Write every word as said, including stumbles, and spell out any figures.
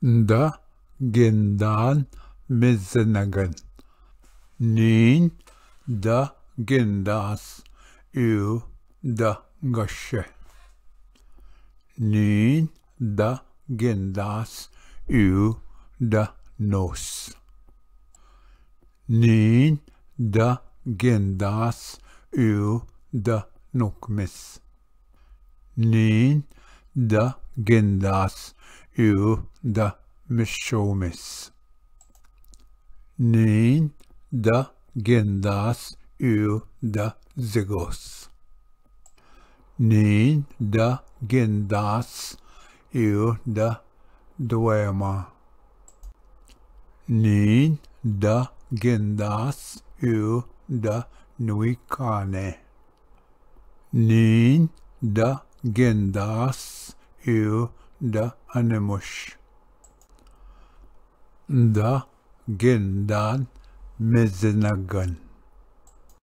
Da gendan mezzenaggen. Nin da gendas u da gashe. Nin da gendas u da nos. Nin da gendas u da nukmis. Nin da gendas u da mishoumis. Nin da gendas u da zigos. Nin da gendas u da duema. Nin da gendas u da nuikane. Nin da gendas u da anemush. Da gendan mezzenaggen.